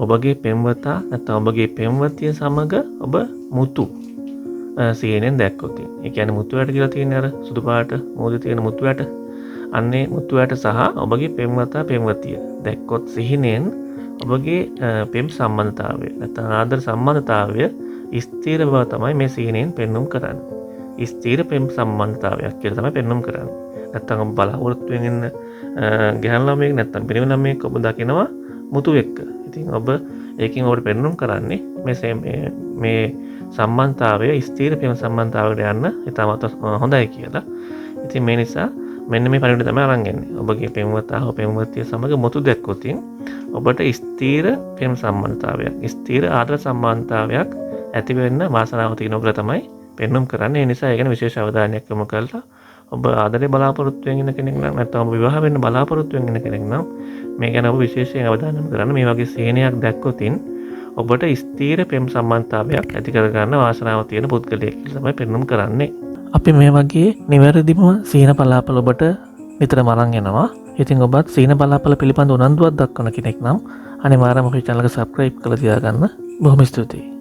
ඔබගේ පෙම්වතා නැත්නම් ඔබගේ පෙම්වතිය සමග ඔබ මුතු සිහිනෙන් දැක්කොත්, ඒ කියන්නේ මුතු ඇට කියලා තියෙන අර සුදු පාට මෝදේ තියෙන මුතු ඇට, අන්නේ මුතු ඇට සහ ඔබගේ පෙම්වතා පෙම්වතිය දැක්කොත් සිහිනෙන් ඔබගේ පෙම් සම්බන්ධතාවය නැත්නම් ආදර සම්බන්ධතාවය ස්ථිර බව තමයි මේ සිහිනෙන් පෙන්නුම් කරන්නේ. ස්ථිර පෙම් සම්බන්ධතාවයක් කියලා තමයි පෙන්නුම් කරන්නේ. නැත්නම් ඔබ බලාපොරොත්තු වෙන ඉන්න ගැහැණු ළමයෙක් නැත්නම් පිරිමි ළමයෙක් ඔබ දකිනවා මුතු එක්ක. ඉතින් ඔබ ඒකෙන් ඔබට පෙන්නුම් කරන්නේ මේ මේ සම්බන්ධතාවය ස්ථිර පෙම් සම්බන්ධතාවයකට යන්න ඉතාමත් හොඳයි කියලා. ඉතින් මේ නිසා මෙන්න මේ පණිවිඩය තමයි අරන් එන්නේ. ඔබගේ පෙම්වතා හෝ පෙම්වතිය සමග මුතු දැක්කොත් ඔබට ස්ථිර පෙම් සම්බන්ධතාවයක්, ස්ථිර ආදර සම්බන්ධතාවයක් ඇති වෙන්න වාසනාව තියෙනවා කියලා තමයි පෙන්නුම් කරන්නේ. ඒ නිසා ඒ ගැන විශේෂ අවධානයක් යොමු කරලා ඔබ ආදරේ බලාපොරොත්තු වෙන ඉන්න කෙනෙක් නම්, නැත්නම් ඔබ විවාහ වෙන්න බලාපොරොත්තු වෙන ඉන්න කෙනෙක් නම් මේ ගැන ඔබ විශේෂයෙන් අවධානය යොමු කරන්න. මේ වගේ සිහිනයක් දැක්කොත් ඔබට ස්ථිර පෙම් සම්බන්ධතාවයක් ඇති කරගන්න වාසනාව තියෙන පුද්ගලයෙක් කියලා තමයි පෙන්නුම් කරන්නේ. අපි මේ වගේ නිවැරදිම සිහින පලාපල ඔබට නිතරම අරන් එනවා. ඉතින් ඔබත් සිහින පලාපල පිළිබඳ උනන්දුවක් දක්වන කෙනෙක් නම් අනිවාර්යයෙන්ම අපේ චැනල් එක සබ්ස්ක්‍රයිබ් කරලා තියාගන්න. බොහොම ස්තුතියි.